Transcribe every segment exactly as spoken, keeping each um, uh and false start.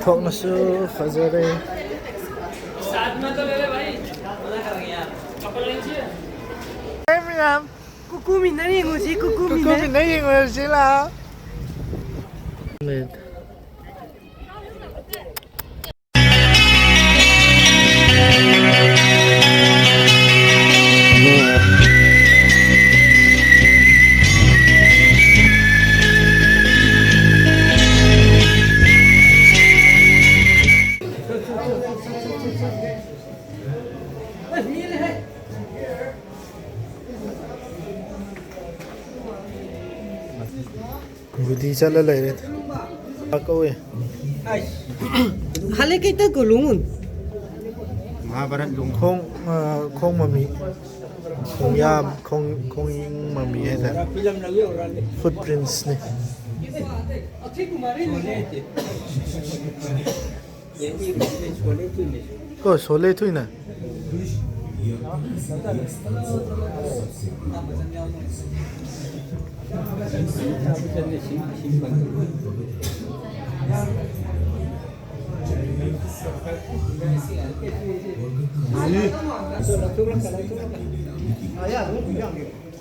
ꯊꯣꯛꯅꯁꯨ ꯐꯖꯔꯦ꯫ ꯃꯌꯥꯝ, ꯀꯨꯀꯨ ꯃꯤꯅꯔ ꯌꯦꯡꯉꯨꯁꯤ, ꯀꯨꯀꯨ ꯀꯨꯀꯨ ꯃꯤꯅꯔ꯫ ꯃꯤꯅꯔ ꯌꯦꯡꯉꯨꯔꯁꯤ ꯂꯥꯛꯑꯣ꯫ ꯒꯨꯗꯤ ꯆꯠꯂ ꯂꯩꯔꯦ꯫ ꯀꯧꯋꯦ꯫ ꯍꯂꯦ ꯀꯩꯇ ꯒꯣꯂꯨꯡ꯫ ꯃꯍꯥꯚꯥꯔꯠ ꯂꯣꯡ꯫ ꯈꯣꯡ, ꯑ, ꯈꯣꯡ ꯃꯃꯤ꯫ ꯈꯣꯡꯌꯥꯝ, ꯈꯣꯡ, ꯈꯣꯡꯌꯤꯡ ꯃꯃꯤ ꯍꯥꯏꯇꯥꯔꯦ꯫ ꯐꯨꯠ ꯄ꯭ꯔꯤꯟꯁꯅꯤ꯫ ꯀꯣ ꯁꯣꯂꯦ ꯊꯨꯏꯅ꯫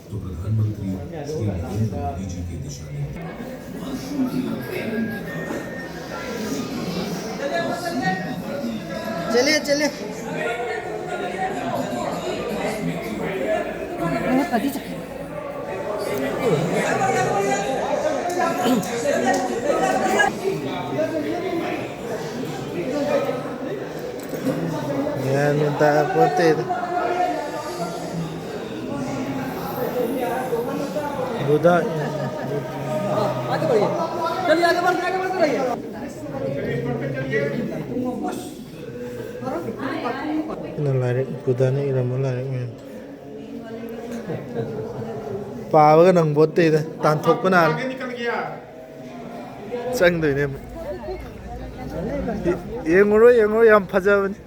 तो प्रधानमंत्री श्री नरेंद्र मोदी जी के दिशा निर्देश। चलिए, चलिए। ꯒ꯭ꯌꯥꯟ ꯃꯦꯟ ꯇꯥꯄꯣꯠꯇꯦꯗ꯫ ꯕꯨꯙ꯫ ꯑꯩꯅ ꯂꯥꯏꯔꯤꯛ, ꯕꯨꯙꯅ ꯏꯔꯝꯕ ꯂꯥꯏꯔꯤꯛ ꯃꯌꯥꯝ ꯄꯥꯕꯒ ꯅꯪꯕꯣꯠꯇꯦꯗ, ꯇꯥꯟꯊꯣꯛꯄꯅ ꯍꯥꯜꯂꯦ꯫ ꯆꯪꯗꯣꯏꯅꯦ ꯑꯃꯨꯛ꯫ ꯌꯦ-, ꯌꯦꯡꯉꯨꯔꯣꯏ, ꯌꯦꯡꯉꯨꯔꯣꯏ, ꯌꯥꯝ ꯐꯖꯕꯅꯤ꯫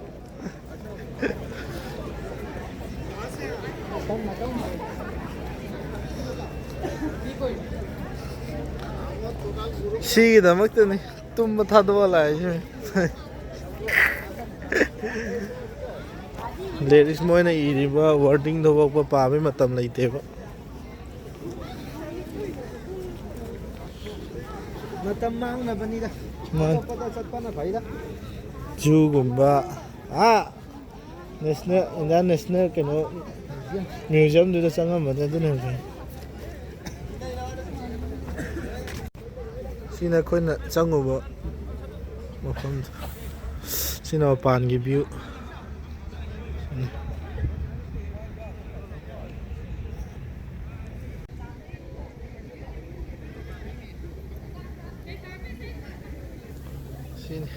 ꯁꯤꯒꯤꯗꯃꯛꯇꯅꯤ꯫ ꯇꯨꯝꯕ ꯊꯥꯗꯣꯛꯑ ꯂꯥꯛꯏꯁꯦ꯫ ꯂꯥꯏꯔꯤꯛ ꯃꯣꯏꯅ ꯏꯔꯤꯕ wordingꯗꯣ ꯐꯥꯎꯕ ꯄꯥꯕꯩ ꯃꯇꯝ ꯂꯩꯇꯦꯕ꯫ ꯃꯇꯝ ꯃꯥꯡꯅꯕꯅꯤꯗ꯫ ꯃꯥꯅꯤ꯫ ꯑꯇꯣꯞꯄꯗ ꯆꯠꯄꯅ ꯐꯩꯗ꯫ ꯖꯨꯒꯨꯝꯕ꯫ ꯑꯥ꯫ ꯅꯦꯁꯅꯦꯜ, ꯏꯟꯗꯤꯌꯥꯟ ꯅꯦꯁꯅꯦꯜ ꯀꯩꯅꯣ ꯃ꯭ꯌꯨꯖꯤꯌꯝꯗꯨꯗ ꯆꯪꯉꯝꯕꯅꯦ, ꯑꯗꯨꯅ ꯍꯧꯖꯤꯛ꯫ ꯁꯤꯅ ꯑꯩꯈꯣꯏꯅ ꯆꯪꯉꯨꯕ ꯃꯐꯝꯗꯣ꯫ ꯁꯤꯅ ꯃꯄꯥꯟꯒꯤ view꯫ ꯁꯤꯅꯤ꯫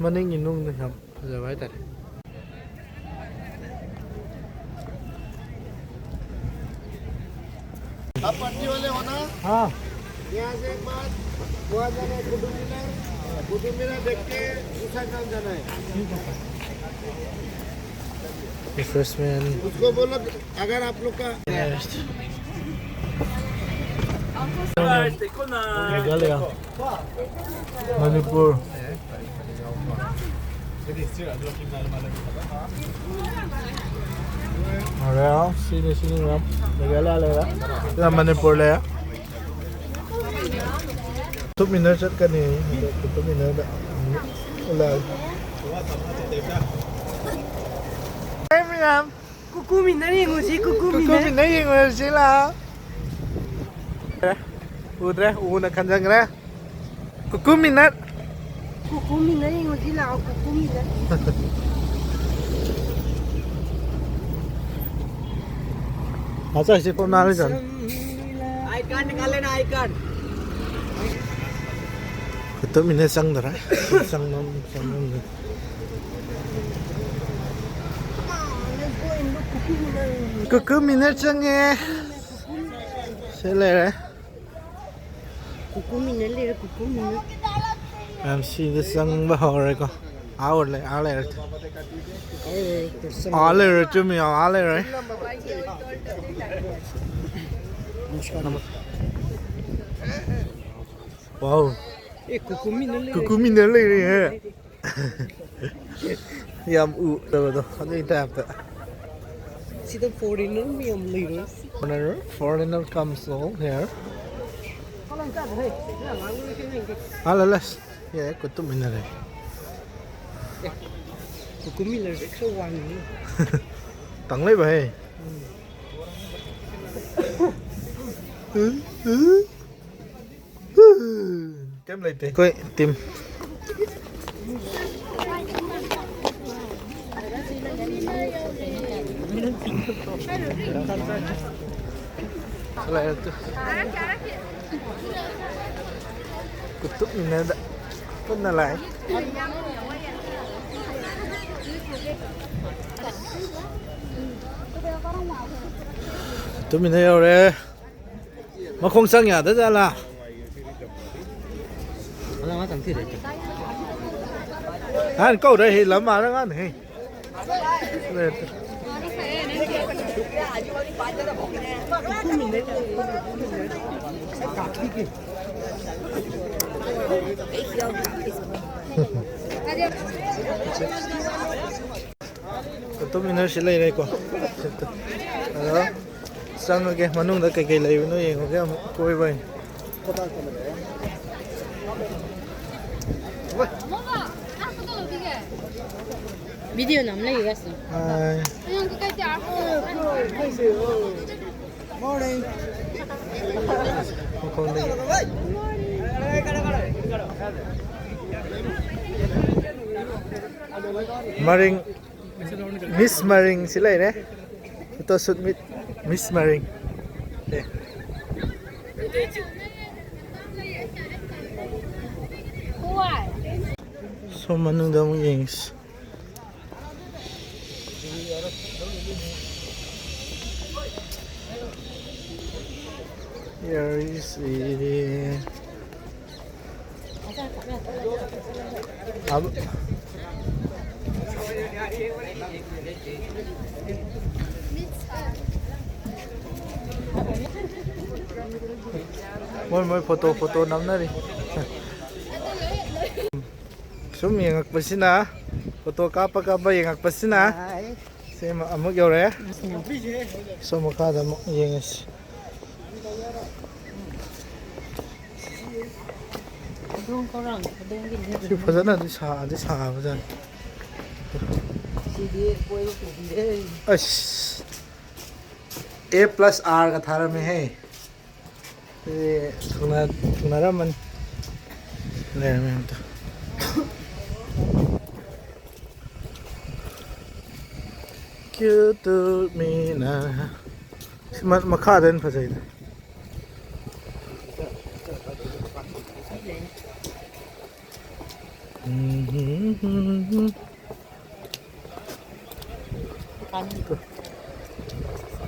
ꯃꯅꯤꯡꯒꯤ ꯅꯨꯡꯗꯣ ꯌꯥꯝ ꯐꯖꯕ ꯍꯥꯏꯇꯥꯔꯦ꯫ आप पटरी वाले हो ना? हाँ। यहाँ से एक बार वहाँ जाना है, कुतुब मीनार। कुतुब मीनार देख के दूसरा गाँव जाना है। Refreshment. उसको बोलो, अगर आप लोग का Meghalaya, Manipur. Alright, see you, see you, bro. Meghalaya le, ya. Ito naman ni Purle, ya. Two minutes at kani. Two minutes. Wala. Hey, ma'am. Kukumin na rin, Uzi. Kukumin na. Kukumin na yung sila. Udre, una kanjang re. Kukuminat. Kukumin na yung sila, o kukumin na. Asa si Pumali dyan? Icon, nikalin na icon. Kukumin na sang dara. Sang nam, sang nam. Kukumin na sang eh. Sila eh. ꯀꯨꯀꯨ minute ꯂꯩꯔꯦ, ꯀꯨꯀꯨ minute. ꯃꯌꯥꯝ ꯁꯤꯗ ꯆꯪꯕ ꯍꯧꯔꯦꯀꯣ꯫ ꯑꯥ ꯂꯩꯔꯦ, ꯑꯥ ꯂꯩꯔꯦ꯫ ꯑꯥ ꯂꯩꯔꯦ, ꯆꯨꯝꯃꯤ, ꯑꯥ ꯂꯩꯔꯦ꯫ ꯅꯃꯁꯀꯥꯔ꯫ Wow. ꯑꯦ, ꯀꯨꯀꯨꯃꯤꯅ ꯂꯩꯔꯦ꯫ ꯀꯨꯀꯨꯃꯤꯅ ꯂꯩꯔꯦꯍꯦ꯫ ꯌꯥꯝ ꯎꯗꯕꯗꯣ ꯑꯗꯨꯒꯤ ꯇꯥꯏꯞꯇ꯫ ꯁꯤꯗ foreigner ꯃꯌꯥꯝ ꯂꯩꯔꯦ꯫ Foreigner, foreigner comes all here. Hello, ꯂꯁ꯫ ꯑꯦ, ꯀꯨꯇꯨꯝ ꯃꯤꯅꯔꯦ꯫ ꯑꯦ, ꯀꯨꯀꯨꯃꯤꯅꯔꯁꯦ ꯈꯔ ꯋꯥꯡꯉꯤ꯫ ꯇꯥꯡ ꯂꯩꯕ ꯍꯦ꯫ ꯎꯝ꯫ ꯀꯩꯝ ꯂꯩꯇꯦ꯫ ꯑꯩꯈꯣꯏ ꯇꯤꯝ꯫ ꯀꯨꯇꯨꯕ ꯃꯤꯅꯔꯗ ꯄꯨꯟꯅ ꯂꯥꯛꯑꯦ꯫ ꯀꯨꯇꯨꯕ ꯃꯤꯅꯔ ꯌꯧꯔꯦ꯫ ꯃꯈꯣꯡ ꯆꯪ ꯌꯥꯗ ꯖꯥꯠꯂꯥ? ꯑꯉꯥꯡ ꯆꯪꯁꯤꯜꯂꯦ꯫ ꯅꯍꯥꯟ ꯀꯧꯔ ꯍꯦ ꯂꯝ ꯃꯥꯅ ꯉꯥꯟ ꯍꯦ꯫ ꯀꯨꯇꯨꯕ ꯃꯤꯅꯔꯁꯤ ꯂꯩꯔꯦꯀꯣ꯫ ꯑꯗꯣ ꯆꯪꯉꯒꯦ, ꯃꯅꯨꯡꯗ ꯀꯩꯀꯩ ꯂꯩꯕꯅꯣ ꯌꯦꯡꯉꯨꯒꯦ ꯑꯃꯨꯛ ꯀꯣꯏꯕ ꯑꯣꯏꯅ꯫ ꯚꯤꯗꯤꯑꯣ ꯅꯝ ꯂꯩꯔꯁꯤ꯫ ꯍꯥꯏ꯫ ꯃꯈꯣꯡꯗꯒꯤ꯫ ꯃꯔꯤꯡ꯫ ꯃꯤꯁ ꯃꯔꯤꯡꯁꯤ ꯂꯩꯔꯦ꯫ Photo shoot with Miss ꯃꯔꯤꯡ꯫ ꯑꯦ꯫ ꯁꯣꯝ ꯃꯅꯨꯡꯗ ꯑꯃꯨꯛ ꯌꯦꯡꯁꯤ꯫ Here is it. अब ꯃꯣꯏ ꯃꯣꯏ ꯐꯣꯇꯣ ꯐꯣꯇꯣ ꯅꯝꯅꯔꯤ꯫ ꯁꯨꯝ ꯌꯦꯡꯉꯛꯄꯁꯤꯅ, ꯐꯣꯇꯣ ꯀꯥꯞꯄ ꯀꯥꯞꯄ ꯌꯦꯡꯉꯛꯄꯁꯤꯅ꯫ ꯁꯤ ꯑꯃ-, ꯑꯃꯨꯛ ꯌꯧꯔꯛꯑꯦ꯫ ꯁꯣꯝ ꯃꯈꯥꯗ ꯑꯃꯨꯛ ꯌꯦꯡꯉꯁꯤ꯫ ꯍꯧꯗꯣꯡ ꯈꯧꯔꯥꯡ, ꯍꯧꯗꯣꯡꯒꯤꯅꯦ꯫ ꯁꯤ ꯐꯖꯅꯗꯤ ꯁꯥꯗꯤ ꯁꯥꯕꯖꯥꯠꯅꯤ꯫ ꯁꯤꯗꯤ ꯀꯣꯏꯕ ꯄꯨꯕꯤꯔꯦ꯫ ꯑꯁ! A plus R ꯒ ꯊꯥꯔꯝꯃꯦꯍꯦ꯫ ꯁꯤ ꯊꯨꯡꯅ-, ꯊꯨꯡꯅꯔꯝꯃꯅꯤ꯫ ꯂꯩꯔꯝꯃꯦ ꯑꯝꯇ꯫ ꯀ꯭ꯌꯨꯇꯨꯃꯤꯅ꯫ ꯁꯤ ꯃ-, ꯃꯈꯥꯗ ꯍꯦꯟꯅ ꯐꯖꯩꯗ꯫ ꯎꯝ꯫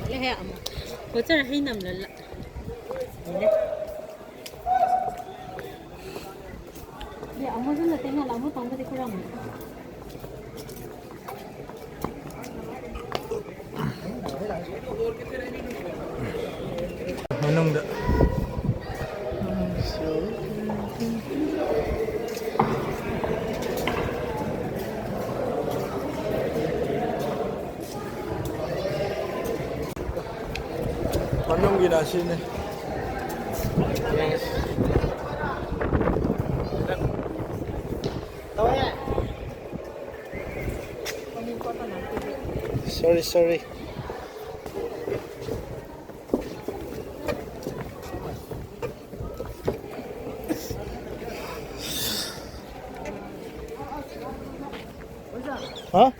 ꯂꯩꯍꯦ ꯑꯃ꯫ ꯄꯣꯠꯆꯔ ꯍꯩ ꯅꯝꯂ ꯂ-, ꯂꯩꯔꯦ꯫ ꯑꯦ, ꯑꯃꯗꯨꯅ ꯇꯦꯡꯉꯥ ꯂꯥꯎꯕ ꯄꯥꯝꯕꯗꯤ ꯈꯨꯔꯝꯃꯣ꯫ ꯃꯅꯨꯡꯗ꯫ ꯃꯅꯨꯡꯒꯤꯅ ꯑꯁꯤꯅꯤ꯫ Sorry, sorry. ꯍꯥ?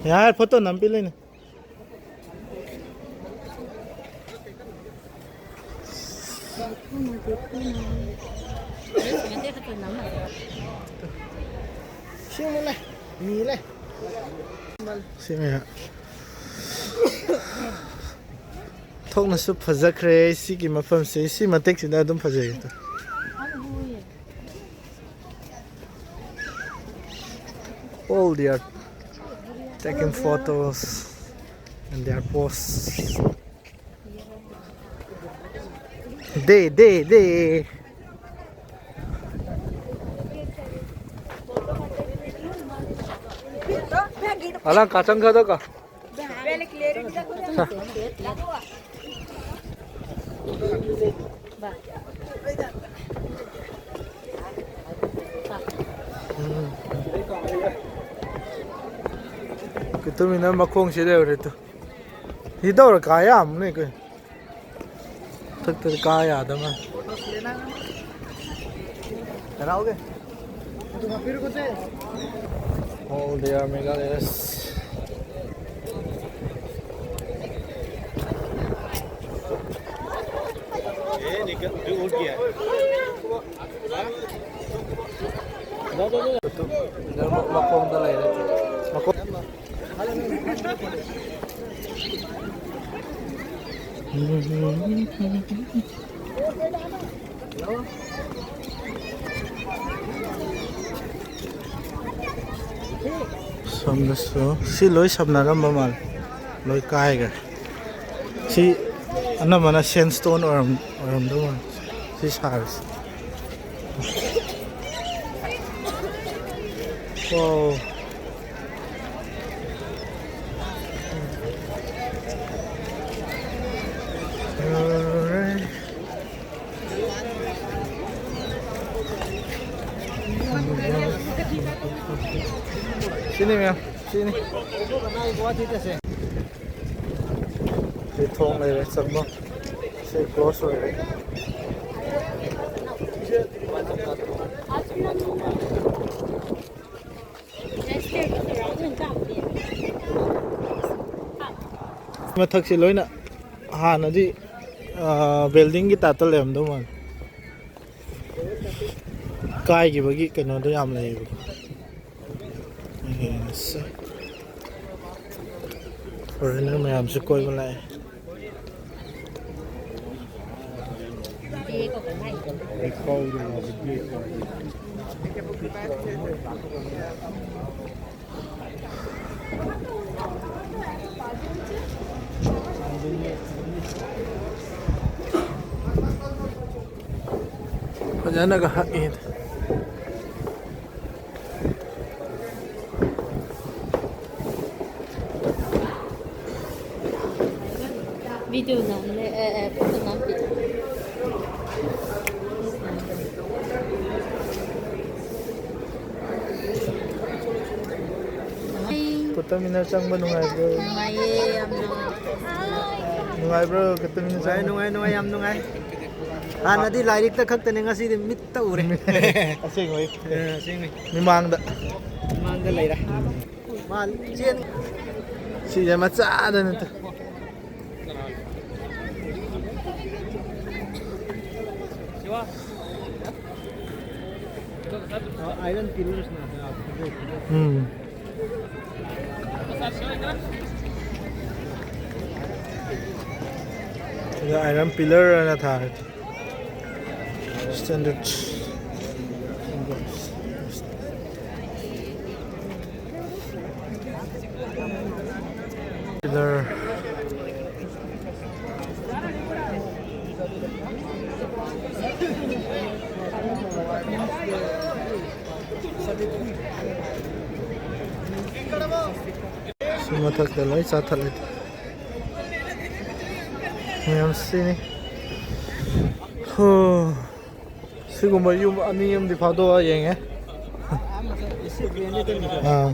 ꯌꯥꯔꯦ, ꯐꯣꯇꯣ ꯅꯝꯕꯤ ꯂꯩꯅꯦ꯫ ꯁꯤꯃꯅꯦ, ꯃꯤ ꯂꯩ꯫ ꯁꯤ ꯃꯌꯥꯝ꯫ ꯊꯣꯛꯅꯁꯨ ꯐꯖꯈ꯭ꯔꯦ ꯁꯤꯒꯤ ꯃꯐꯝꯁꯦ꯫ ꯁꯤ ꯃꯇꯦꯛꯁꯤꯗ ꯑꯗꯨꯝ ꯐꯖꯩ꯫ All they are taking photos and they are posts. ꯗꯦ, ꯗꯦ, ꯗꯦ꯫ ꯑꯂꯥꯡ ꯀꯥ ꯆꯪꯈꯗ ꯀꯣ꯫ ꯎꯝ꯫ ꯀꯨꯇꯨꯝ ꯃꯤꯅ ꯃꯈꯣꯡꯁꯤ ꯂꯩꯍꯧꯔꯦ ꯇꯨ꯫ ꯁꯤ ꯇꯧꯔ ꯀꯥ ꯌꯥꯝꯕꯅꯦ ꯀꯩꯅꯣ꯫ ꯃꯊꯛꯇꯗꯤ ꯀꯥ ꯌꯥꯗꯕ ꯃꯥꯜꯂꯦ꯫ ꯍꯔꯥꯎꯒꯦ꯫ All they are Meghalaya's. ꯃꯈꯣꯡꯗ ꯂꯩꯔꯦ꯫ ꯃꯈꯣꯡ꯫ ꯁꯣꯝꯗꯁꯨ ꯁꯤ ꯂꯣꯏ ꯁꯝꯅꯔꯝꯕ ꯃꯥꯜꯂꯦ, ꯂꯣꯏ ꯀꯥꯏꯈ꯭ꯔꯦ꯫ ꯁꯤ ꯑꯅꯝꯕꯅ sandstone ꯑꯣꯏꯔꯝ-, ꯑꯣꯏꯔꯝꯗꯧ ꯃꯥꯜꯂꯦ ꯁꯤ ꯁꯥꯔꯤꯁꯦ꯫ Wow. ꯁꯤꯅꯤ ꯃꯌꯥꯝ, ꯁꯤꯅꯤ꯫ ꯁꯤ ꯊꯣꯡ ꯂꯩꯔꯦ, ꯆꯪꯐꯝ꯫ ꯁꯤ close ꯑꯣꯏꯔꯦ꯫ ꯃꯊꯛꯁꯦ ꯂꯣꯏꯅ ꯍꯥꯟꯅꯗꯤ, ꯑꯥ, building ꯒꯤ type ꯇ ꯂꯩꯔꯝꯗꯧ ꯃꯥꯜꯂꯦ꯫ ꯀꯥꯏꯈꯤꯕꯒꯤ ꯀꯩꯅꯣꯗꯣ ꯌꯥꯝ ꯂꯩꯌꯦꯕꯀꯣ꯫ ꯌꯦꯡꯉꯁꯦ꯫ Foreigner ꯃꯌꯥꯝꯁꯨ ꯀꯣꯏꯕ ꯂꯥꯛꯑꯦ꯫ ꯐꯖꯅꯒ ꯍꯛꯏ꯫ ꯚꯤꯗꯤꯑꯣ ꯅꯝꯂꯦ, ꯑꯦ, ꯑꯦ, ꯐꯣꯇꯣ ꯅꯝꯄꯤ꯫ ꯀꯨꯇꯨꯝ ꯏꯟꯅꯔ ꯆꯪꯕ ꯅꯨꯡꯉꯥꯏꯕ꯭ꯔꯣ? ꯅꯨꯡꯉꯥꯏꯌꯦ, ꯌꯥꯝꯅ꯫ ꯅꯨꯡꯉꯥꯏꯕ꯭ꯔꯣ ꯀꯨꯇꯨꯝ ꯏꯟꯅꯔ ꯅꯨꯡꯉꯥꯏ, ꯆꯪꯕ? ꯅꯨꯡꯉꯥꯏ, ꯅꯨꯡꯉꯥꯏ, ꯌꯥꯝ ꯅꯨꯡꯉꯥꯏ꯫ ꯍꯥꯟꯅꯗꯤ ꯂꯥꯏꯔꯤꯛꯇ ꯈꯛꯇꯅꯦ, ꯉꯁꯤꯗꯤ ꯃꯤꯠꯇ ꯎꯔꯦ꯫ ꯑꯁꯦꯡꯕꯩ꯫ ꯑꯦ, ꯑꯁꯦꯡꯕꯩ꯫ ꯃꯤꯃꯥꯡꯗ꯫ ꯃꯤꯃꯥꯡꯗ ꯂꯩꯔꯦ꯫ ꯃꯥ ꯆꯦꯟ- ꯁꯤꯁꯦ ꯃꯆꯥꯗ ꯅꯠꯇꯦ꯫ Iron pillars na. ꯎꯝ꯫ ꯁꯤꯗ iron pillar ꯑꯅ ꯊꯥꯔꯦ꯫ Standard. Pillar. ꯁꯤ ꯃꯊꯛꯇ ꯂꯣꯏ ꯆꯥꯊꯠꯂꯦ꯫ ꯃꯌꯥꯝ ꯁꯤꯅꯤ꯫ ꯍꯣ꯫ ꯁꯤꯒꯨꯝꯕ ꯌꯨꯝ ꯑꯅꯤ ꯑꯃꯗꯤ ꯐꯥꯗꯣꯛꯑ ꯌꯦꯡꯉꯦ꯫ ꯑꯥ꯫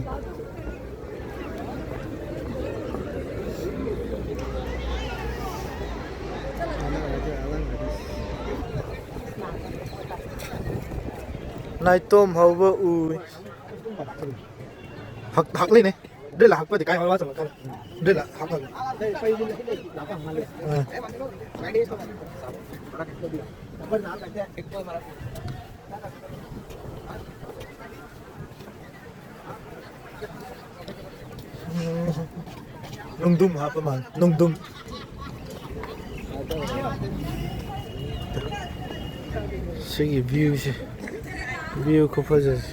ꯅꯥꯏꯇꯣꯝ ꯍꯧꯕ ꯎꯏ꯫ ꯍꯛ-, ꯍꯛꯂꯤꯅꯦ꯫ ꯗ꯭ꯔꯤꯜ ꯍꯛꯄꯗꯤ ꯀꯥꯏ ꯍꯧꯔ ꯆꯠꯂꯛꯀꯅꯤ꯫ ꯗ꯭ꯔꯤꯜ ꯍꯛꯄꯗꯤ꯫ ꯑꯥ꯫ ꯅꯨꯡꯗꯨꯝ ꯍꯥꯞꯄ ꯃꯥꯜꯂꯦ꯫ ꯅꯨꯡꯗꯨꯝ꯫ ꯁꯤꯒꯤ view ꯁꯦ꯫ View ꯈꯨꯐꯖꯁꯦ꯫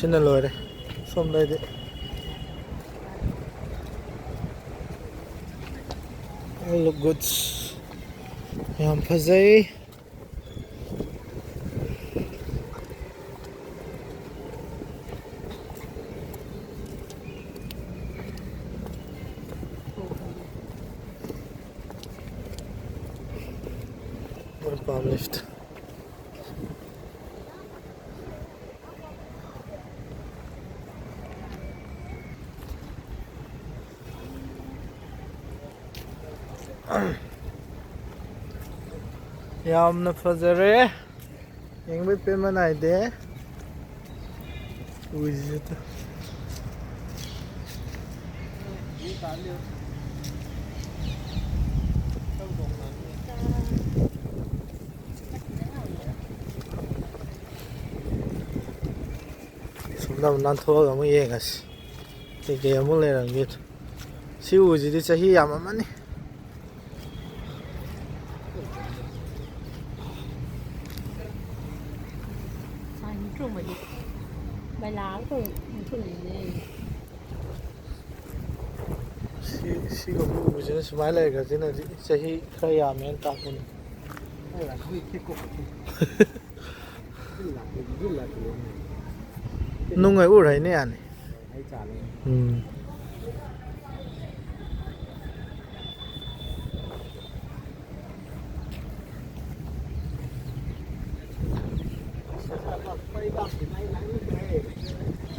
ꯁꯤꯅ ꯂꯣꯏꯔꯦ꯫ ꯁꯣꯝꯗꯩꯗꯤ all look goods꯫ ꯌꯥꯝ ꯐꯖꯩ꯫ ꯃꯣꯏ palm leaf꯫ ꯌꯥꯝꯅ ꯐꯖꯔꯦ꯫ ꯌꯦꯡꯕꯩ ꯄꯦꯟꯕ ꯅꯥꯏꯗꯦ꯫ ꯎꯁꯤꯁꯨ꯫ ꯁꯣꯝꯗ ꯑꯃꯨꯛ ꯅꯥꯟꯊꯣꯛꯑꯒ ꯑꯃꯨꯛ ꯌꯦꯡꯉꯁꯤ꯫ ꯀꯩꯀꯩ ꯑꯃꯨꯛ ꯂꯩꯔꯝꯒꯦ꯫ ꯁꯤ ꯎꯁꯤꯗꯤ ꯆꯍꯤ ꯌꯥꯝꯃꯝꯃꯅꯤ꯫ ꯁꯤ, ꯁꯤꯒꯨꯝꯕ ꯎꯁꯤꯅ ꯁꯨꯃꯥꯏꯅ ꯂꯩꯈ꯭ꯔꯁꯤꯅꯗꯤ ꯆꯍꯤ ꯈꯔ ꯌꯥꯝꯃꯦꯅ ꯇꯥꯛꯄꯅꯤ꯫ ꯅꯨꯡꯉꯥꯏ ꯎꯔ ꯍꯥꯏꯅꯦ ꯌꯥꯅꯤ꯫ ꯎꯝ꯫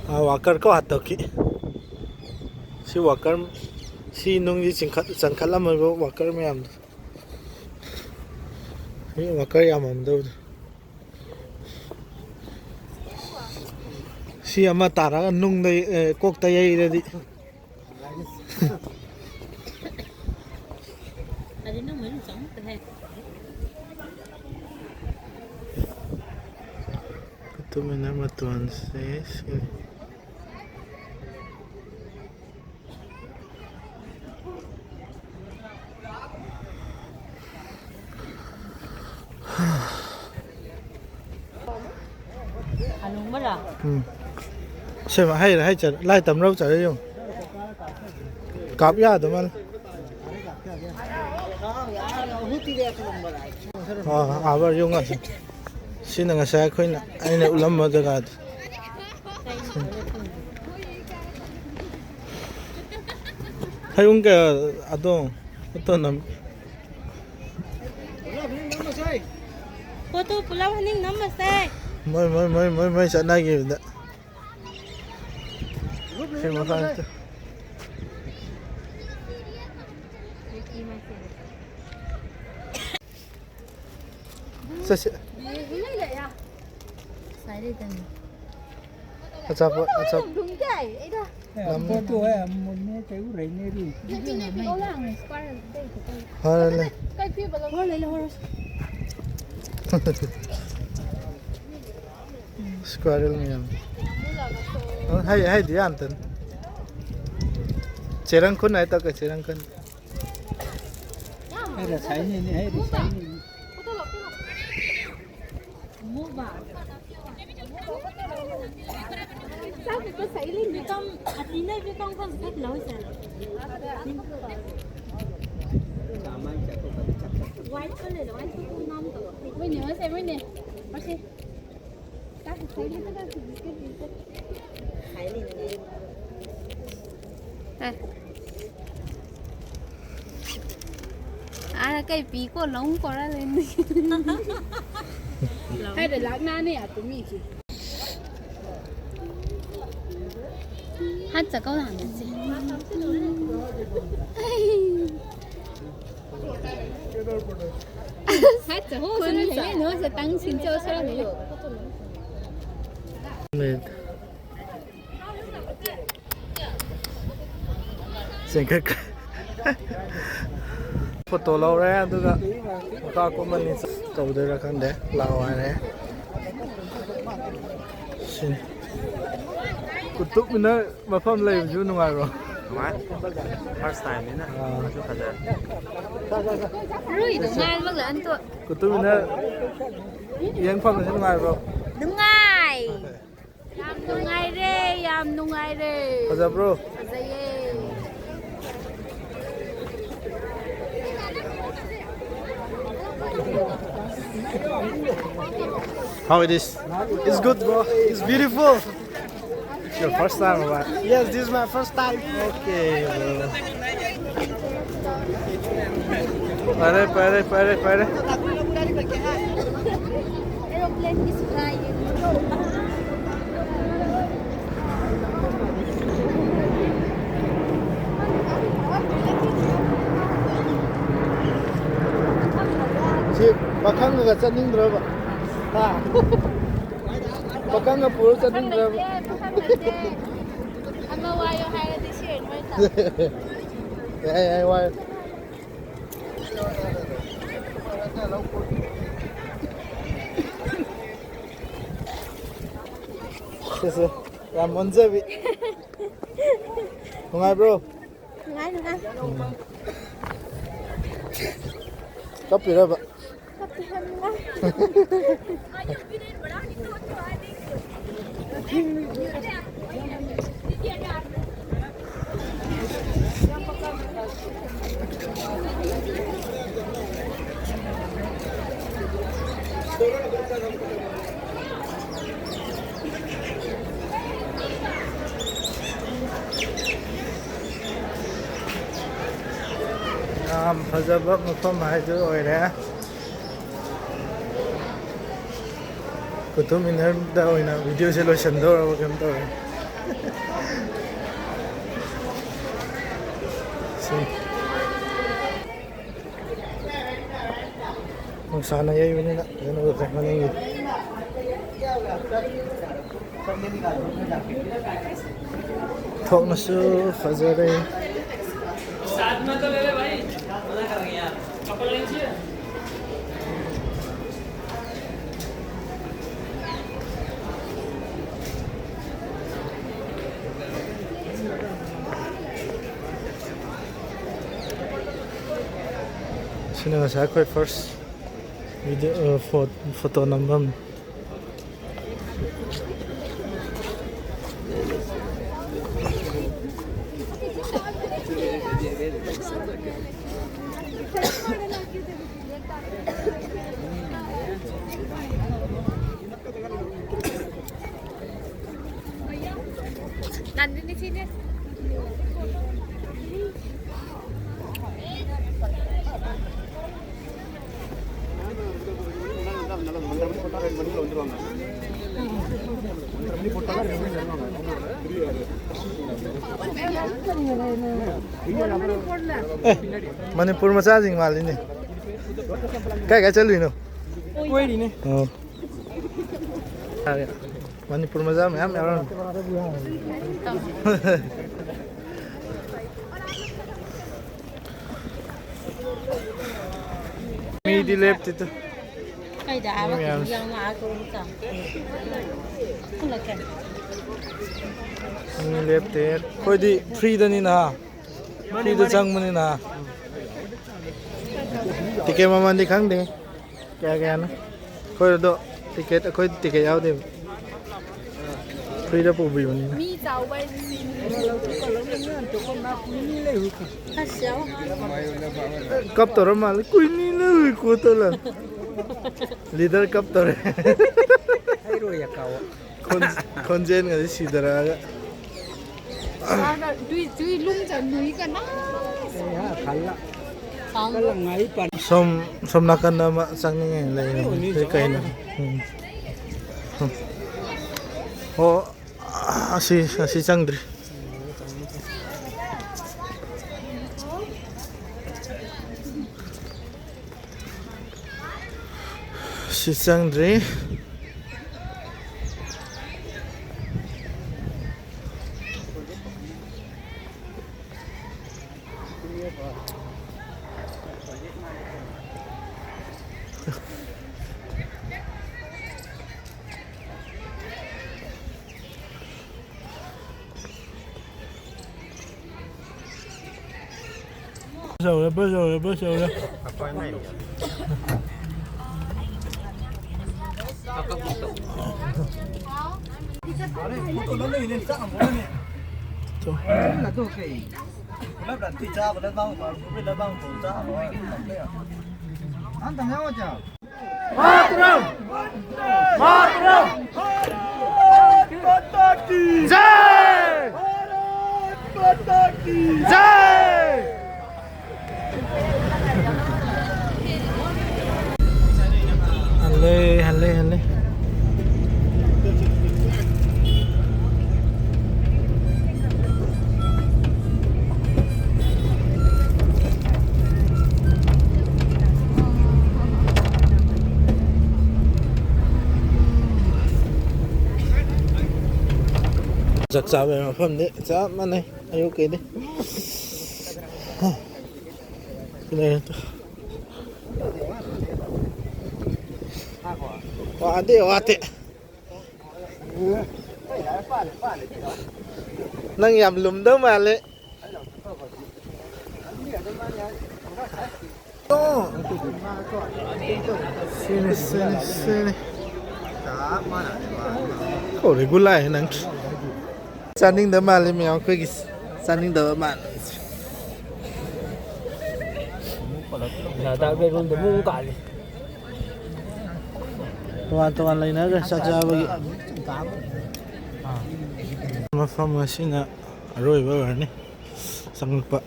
ꯑꯥ, worker ꯀꯣ ꯍꯥꯠꯇꯣꯛꯈꯤ꯫ ꯁꯤ worker, ꯁꯤ ꯅꯨꯡꯁꯤ ꯆꯤꯡꯈꯠ-, ꯆꯟꯈꯠꯂꯝꯃꯤꯕ worker ꯃꯌꯥꯝꯗꯣ꯫ ꯃꯤ worker ꯌꯥꯝꯃꯝꯗꯕꯗꯣ꯫ ꯁꯤ ꯑꯃ ꯇꯥꯔꯒ ꯅꯨꯡꯗ, ꯑꯦ, ꯀꯣꯛꯇ ꯌꯩꯔꯗꯤ꯫ ꯃꯇꯨꯡ ꯏꯟꯅ ꯃꯇꯣꯟꯁꯦ ꯁꯤ꯫ ꯍꯜꯂꯨꯡꯕꯔꯥ? ꯎꯝ꯫ ꯁꯦꯝꯕ ꯍꯩꯔ ꯍꯩ ꯆꯠ-, ꯂꯥꯏ ꯇꯝꯔꯧ ꯆꯠꯂ ꯌꯦꯡꯉꯨ꯫ ꯀꯥꯞ ꯌꯥꯗ ꯃꯥꯜꯂꯦ꯫ ꯑꯥ, ꯑꯥ, ꯕꯔ ꯌꯦꯡꯉꯨ ꯉꯁꯤ꯫ ꯁꯤꯅ ꯉꯁꯥꯏ ꯑꯩꯈꯣꯏꯅ, ꯑꯩꯅ ꯎꯠꯂꯝꯕ ꯖꯒꯥꯗꯣ꯫ ꯍꯌꯨꯡ ꯀꯌꯥ ꯑꯗꯣ? ꯑꯇꯣ ꯅꯝ-, ꯄꯣꯠꯇꯨ ꯄꯨꯂꯞ ꯍꯅꯤꯡ ꯅꯝꯃꯁꯦ꯫ ꯃꯣꯏ, ꯃꯣꯏ, ꯃꯣꯏ, ꯃꯣꯏ, ꯃꯣꯏ ꯆꯠꯅꯈꯤꯕꯗ꯫ ꯁꯤ ꯃꯈꯥꯗ꯫ ꯆꯠꯁꯤ꯫ ꯑꯆꯥꯄꯣꯠ, ꯑꯆꯥꯄꯣꯠ꯫ ꯄꯣꯠꯇꯣ ꯍꯣꯏ, ꯑꯃꯨꯟꯅꯦ, ꯀꯩ ꯎꯔꯩꯅꯦ ꯑꯗꯨ꯫ ꯐꯔꯦ, ꯂꯩ꯫ Squirrel ꯃꯌꯥꯝ꯫ ꯑ, ꯍꯩ, ꯍꯩꯗꯤ ꯌꯥꯝ ꯇꯟ꯫ ꯆꯦꯔꯪ ꯈꯨꯟ ꯍꯥꯏ ꯇꯧꯀ, ꯆꯦꯔꯪ ꯈꯨꯟ꯫ ꯍꯩ ꯔꯁꯥꯏꯅꯤꯅꯦ, ꯍꯩ ꯔꯁꯥꯏꯅꯤꯅꯦ꯫ ꯑ꯫ ꯑꯥ, ꯀꯩ ꯄꯤ ꯀꯣ ꯂꯧ ꯀꯣꯔꯥ ꯂꯩꯅꯤ꯫ ꯍꯥꯏꯗ ꯂꯥꯛꯅꯥꯅꯦ ꯌꯥ ꯇꯨꯃꯤ ꯁꯤ꯫ ꯍꯥꯠ ꯆꯀꯧ ꯂꯥꯟꯅꯁꯦ꯫ ꯍꯥꯠ ꯆꯀꯧ ꯁꯔ ꯂꯩ, ꯅꯣ ꯁ ꯇꯪ ꯁꯤꯟ ꯆꯧ ꯁꯔ ꯂꯩ꯫ ꯆꯤꯡꯈꯠ-, ꯐꯣꯇꯣ ꯂꯧꯔꯦ, ꯑꯗꯨꯒ ꯃꯈꯥ ꯀꯨꯝꯃꯅꯤ꯫ ꯇꯧꯗꯣꯏꯔꯥ ꯈꯪꯗꯦ, ꯂꯥꯛꯑꯣ ꯍꯥꯏꯔꯦ꯫ ꯁꯤꯅꯤ꯫ ꯀꯨꯇꯨꯕ ꯃꯤꯅꯔ ꯃꯐꯝ ꯂꯩꯕꯁꯨ ꯅꯨꯡꯉꯥꯏꯕ꯭ꯔꯣ? ꯅꯨꯡꯉꯥꯏ꯫ First time ꯅꯤꯅ ꯑꯥ꯫ ꯐꯖꯁꯨ ꯐꯖꯔꯦ꯫ ꯔꯨꯏꯗꯣ ꯉꯥꯏꯕ ꯂꯥꯛꯑꯅꯤ ꯇꯣ꯫ ꯀꯨꯇꯨꯕ ꯃꯤꯅꯔ ꯌꯦꯡ ꯐꯪꯕꯁꯦ ꯅꯨꯡꯉꯥꯏꯕ꯭ꯔꯣ? ꯅꯨꯡꯉꯥꯏ꯫ ꯅꯨꯡꯉꯥꯏꯔꯦ, ꯌꯥꯝ ꯅꯨꯡꯉꯥꯏꯔꯦ꯫ ꯐꯖꯕ꯭ꯔꯣ? ꯐꯖꯩꯌꯦ꯫ How it is? It's good, bro. It's beautiful. It's your first time, right? Yes, this is my first time. Okay, bro. ꯐꯔꯦ, ꯐꯔꯦ, ꯐꯔꯦ, ꯐꯔꯦ꯫ Aeroplane is flying. ꯁꯤ ꯄꯥꯈꯪꯒ ꯆꯠꯅꯤꯡꯗ꯭ꯔꯕ? ꯍꯥ? ꯄꯥꯈꯪꯒ ꯄꯨꯔ ꯆꯠꯅꯤꯡꯗ꯭ꯔꯕ? ꯂꯩꯇꯦ, ꯄꯥꯈꯪ ꯂꯩꯇꯦ꯫ ꯑꯃ ꯋꯥꯏꯌꯣ ꯍꯥꯏꯔꯗꯤ ꯁꯤ ꯑꯣꯏꯅ ꯋꯥꯏ ꯇꯥꯕ꯫ ꯌꯥꯏ, ꯌꯥꯏ, ꯋꯥꯏ꯫ ꯁꯦ, ꯁꯦ꯫ ꯌꯥꯝ ꯑꯣꯟꯖꯕꯤ꯫ ꯅꯨꯡꯉꯥꯏꯕ꯭ꯔꯣ? ꯅꯨꯡꯉꯥꯏ, ꯅꯨꯡꯉꯥꯏ꯫ ꯀꯞꯄꯤꯔꯕ? ꯀꯞꯄꯤ ꯌꯥꯝ ꯅꯨꯡꯉꯥꯏ꯫ ꯌꯥꯝ ꯐꯖꯕ ꯃꯐꯝ ꯍꯥꯏꯗꯨ ꯑꯣꯏꯔꯦ꯫ ꯀꯨꯇꯨꯕ ꯃꯤꯅꯔꯗ ꯑꯣꯏꯅ ꯚꯤꯗꯤꯑꯣꯁꯦ ꯂꯣꯏꯁꯤꯟꯗꯧꯔꯕ ꯀꯩꯅꯣꯝ ꯇꯧꯔꯦ꯫ ꯁꯤ ꯅꯨꯡꯁꯥꯅ ꯌꯩꯕꯅꯤꯅ ꯐꯖꯅ ꯎꯗ꯭ꯔꯦ ꯃꯅꯤꯡꯒꯤ꯫ ꯊꯣꯡꯅꯁꯨ ꯐꯖꯔꯦ꯫ ꯁꯤꯅ ꯉꯁꯥꯏ ꯑꯩꯈꯣꯏ ꯐꯥꯔꯁ ꯚꯤꯗꯤꯑꯣ, ꯐꯣꯇꯣ ꯅꯝꯐꯝ꯫ ꯅꯟꯗꯤꯅꯤ ꯁꯤꯅꯦ꯫ ꯑꯦ, ꯃꯅꯤꯄꯨꯔ ꯃꯆꯥꯁꯤꯡ ꯃꯥꯜꯂꯤꯅꯦ꯫ ꯀꯥꯏ ꯀꯥꯏ ꯆꯠꯂꯨꯏꯅꯣ? ꯀꯣꯏꯔꯤꯅꯦ꯫ ꯑꯣ꯫ ꯃꯅꯤꯄꯨꯔ ꯃꯆꯥ ꯃꯌꯥꯝ ꯌꯥꯎꯔꯝꯃꯤ꯫ ꯃꯤꯗꯤ ꯂꯦꯞꯇꯦꯗ꯫ ꯀꯩꯗ ꯃꯤ ꯃꯌꯥꯝ꯫ ꯃꯤ ꯂꯦꯞꯇꯦ꯫ ꯑꯩꯈꯣꯏꯗꯤ ꯐ꯭ꯔꯤꯗꯅꯤꯅ꯫ ꯐ꯭ꯔꯤꯗ ꯆꯪꯕꯅꯤꯅ꯫ ꯇꯤꯀꯦꯠ ꯃꯃꯜꯗꯤ ꯈꯪꯗꯦ꯫ ꯀꯌꯥ ꯀꯌꯥꯅꯣ? ꯑꯩꯈꯣꯏ ꯑꯗꯣ ꯇꯤꯀꯦꯠ, ꯑꯩꯈꯣꯏ ꯇꯤꯀꯦꯠ ꯌꯥꯎꯗꯦꯕ꯫ ꯐ꯭ꯔꯤꯗ ꯄꯨꯕꯤꯕꯅꯤꯅ꯫ ꯃꯤ ꯆꯥꯎꯕ ꯍꯥꯏꯁꯦ ꯁꯤꯅꯤ꯫ ꯑꯁ, ꯌꯥꯎ꯫ ꯀꯞꯇꯧꯔ ꯃꯥꯜꯂꯦ꯫ ꯀꯨꯏꯅꯤ ꯂꯩꯔꯨꯏ ꯀꯣꯠꯇꯧ ꯂꯥꯛ꯫ ꯂꯤꯗꯔ ꯀꯞꯇꯧꯔꯦ꯫ ꯈꯣꯟ-, ꯈꯣꯟꯖꯦꯜꯒꯁꯦ ꯁꯤꯊꯔꯛꯑꯒ꯫ ꯆꯥꯒ ꯗꯨꯏ, ꯗꯨꯏ ꯂꯨꯝ ꯆꯟ ꯅꯨꯏ ꯀꯅꯥ? ꯁꯣꯝ, ꯁꯣꯝ ꯅꯥꯀꯟꯗ ꯑꯃ ꯆꯪꯅꯤꯡꯉꯦ ꯂꯩꯔꯝꯃꯤ꯫ ꯁꯤ ꯀꯩꯅꯣ? ꯎꯝ꯫ ꯎꯝ꯫ ꯑꯣ, ꯑꯁꯤ, ꯑꯁꯤ ꯆꯪꯗ꯭ꯔꯤ꯫ ꯁꯤ ꯆꯪꯗ꯭ꯔꯤ꯫ ꯕꯁ ꯌꯧꯔꯦ, ꯕꯁ ꯌꯧꯔꯦ, ꯕꯁ ꯌꯧꯔꯦ꯫ ꯂꯝ ꯂꯝꯇꯤ ꯆꯥꯕ ꯂꯩꯕꯥꯛ ꯃꯔꯨ ꯂꯩꯕꯥꯛ ꯊꯣꯡ ꯆꯥꯕ ꯅꯪ ꯇꯪ ꯌꯥꯎꯋꯣ ꯆꯥ꯫ ꯃꯥꯇ꯭ꯔꯝ! ꯃꯥꯇ꯭ꯔꯝ! ꯚꯥꯔꯠ ꯃꯥꯇꯥ ꯀꯤ ꯖꯥꯏ! ꯚꯥꯔꯠ ꯃꯥꯇꯥ ꯀꯤ ꯖꯥꯏ! ꯍꯜꯂꯦ, ꯍꯜꯂꯦ, ꯍꯜꯂꯦ꯫ ꯆꯥꯛ ꯆꯥꯕꯒꯤ ꯃꯐꯝꯗꯤ ꯆꯞ ꯃꯥꯟꯅꯩ ꯑꯌꯨꯛꯀꯤꯗꯤ꯫ ꯂꯩꯔꯦ꯫ ꯋꯥꯗꯦ, ꯋꯥꯗꯦ꯫ ꯅꯪ ꯌꯥꯝ ꯂꯨꯝꯗꯧ ꯃꯥꯜꯂꯦ꯫ ꯁꯤꯅꯤ, ꯁꯤꯅꯤ, ꯁꯤꯅꯤ꯫ ꯑꯣ, regular ꯅꯪ꯫ ꯆꯥꯅꯤꯡꯗꯕ ꯃꯥꯜꯂꯤ ꯃꯌꯥꯝ ꯑꯩꯈꯣꯏꯒꯤ꯫ ꯆꯥꯅꯤꯡꯗꯕ ꯃꯥꯜꯂꯤ꯫ ꯂꯗꯥꯛ ꯕꯦꯛꯒ꯭ꯔꯥꯎꯟꯗ ꯑꯃꯨꯛ ꯀꯥꯜꯂꯤ꯫ ꯇꯣꯉꯥꯟ ꯇꯣꯉꯥꯟ ꯂꯩꯅꯈ꯭ꯔꯦ ꯆꯥꯛ ꯆꯥꯕꯒꯤ꯫ ꯃꯐꯝ ꯑꯁꯤꯅ ꯑꯔꯣꯏꯕ ꯑꯣꯏꯔꯅꯤ ꯆꯪꯂꯛꯄ꯫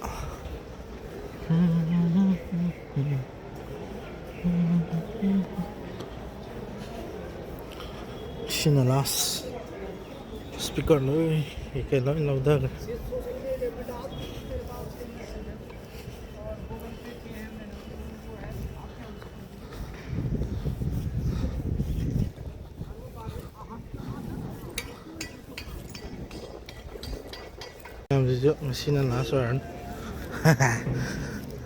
ꯁꯤꯅ last꯫ Speaker ꯂꯣꯏ ꯀꯩꯀꯩ ꯂꯣꯏ ꯂꯧꯊꯈ꯭ꯔꯦ꯫ ꯃꯌꯥꯝꯁꯤꯁꯨ ꯉꯁꯤꯅ last ꯑꯣꯏꯔꯅꯤ꯫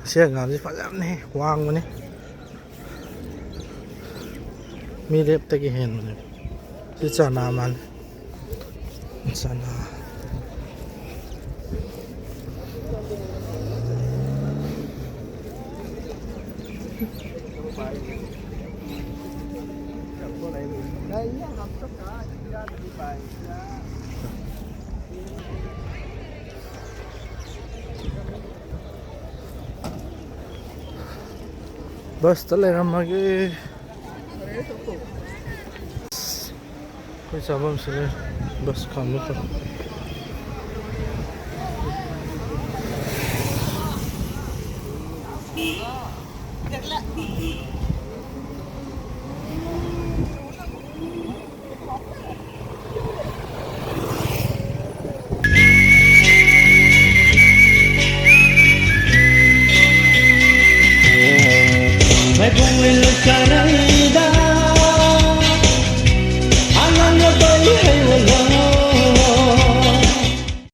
ꯁꯤ ꯑꯉꯥꯡꯁꯤ ꯐꯖꯕꯅꯦ, ꯋꯥꯡꯕꯅꯦ꯫ ꯃꯤ ꯔꯦꯞꯇꯒꯤ ꯍꯦꯟꯕꯅꯦ꯫ ꯁꯤ ꯆꯅꯥ ꯃꯥꯜꯂꯦ꯫ ꯆꯅꯥ꯫ ꯕꯁꯇ ꯂꯩꯔꯝꯃꯒꯦ꯫ ꯑꯩꯈꯣꯏ ꯆꯥꯐꯝꯁꯤ ꯂꯩ꯫ ꯕꯁ ꯈꯥꯝꯕ ꯇꯧ꯫